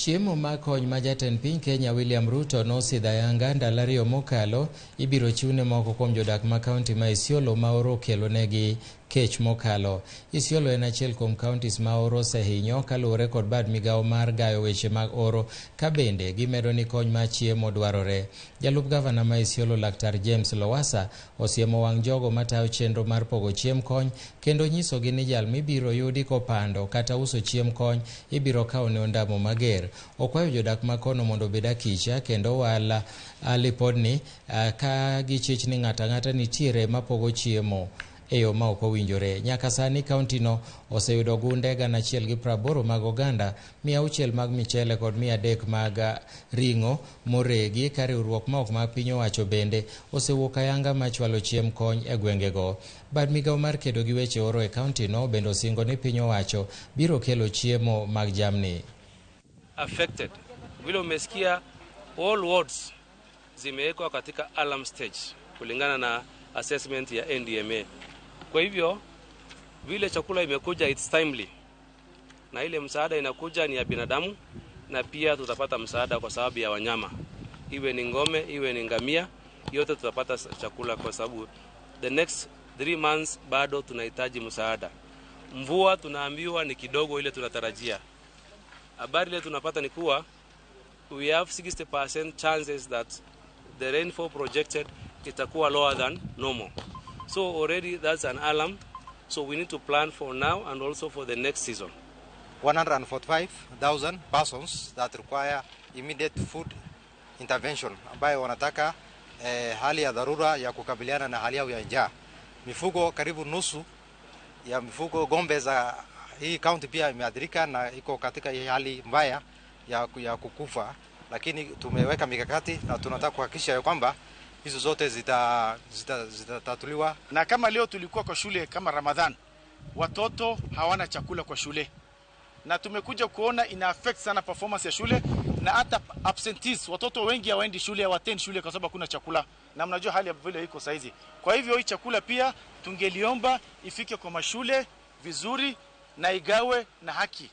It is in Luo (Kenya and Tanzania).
Chiemo mar kony ma jatend piny Kenya William Ruto nosidho ayanga ndalo 2 mokalo ibiro chiwne moko kuom jodak ma kaunti ma Isiolo ma oro okelonegi kech mokalo. Isiolo en achiel kuom counties ma oro osehinyo kaluwore kod bad migawo mar gayo weche mag oro ka bende gimedo ni kony mar chiemo dwarore. Jalup gavana ma Isiolo Laktar James Lowassa osiemo wang' jogo matayo chenro mar pogo chiemb kony kendo nyisogi ni jal mibiro yudi kopando kata uso chiemb kony ibiro kawne ondamo mager. Okwayo jodak ma kono mondo obed akicha kendo owal lipodni ka gichich ni ng'ato ang'ata nitiere mapogo chiemo e yo ma ok owinjore. Nyaka sani kaunti no oseyudo gunde 1,080 mag oganda, 600 mag michele kod 300 mag ring'o moregi ka riwruok ma ok mag piny owacho bende osewuok ayanga machwalo chiemb kony e gwengego. Bad migawo mar kedo gi weche oro e kaunti no bende osingo ni piny owacho biro kelo chiemo mag jamni. Affected. Vile umesikia all wards zimewekwa katika alarm stage kulingana na assessment ya NDMA. Kwa hivyo vile chakula imekuja it's timely, na ile msaada inakuja ni ya binadamu, na pia tutapata msaada kwa sababu ya wanyama, iwe ni ng'ombe iwe ni ngamia, yote tutapata chakula kwa sababu the next 3 months bado tunahitaji msaada. Mvua tunaambiwa ni kidogo ile tunatarajia. Habari ile tunapata ni kuwa we have 60% chances that the rainfall projected itakuwa lower than normal. So already that's an alarm. So we need to plan for now and also for the next season. 145,000 persons that require immediate food intervention, ambayo wanataka hali ya dharura ya kukabiliana na hali yao ya njaa. Mifugo karibu nusu ya mifugo ng'ombe za hii county pia imeathirika na iko katika hii hali mbaya ya kukufa, lakini tumeweka mikakati na tunataka kuhakikisha ya kwamba hizo zote zitatatuliwa. Na kama leo tulikuwa kwa shule kama Ramadhan, watoto hawana chakula kwa shule, na tumekuja kuona ina affect sana performance ya shule na hata absentees. Watoto wengi hawaendi shule, hawatendi shule kwa sababu hakuna chakula, na mnajua hali ya vile iko saizi. Kwa hivyo hii chakula pia tungeliomba ifike kwa mashule vizuri na igawe na haki.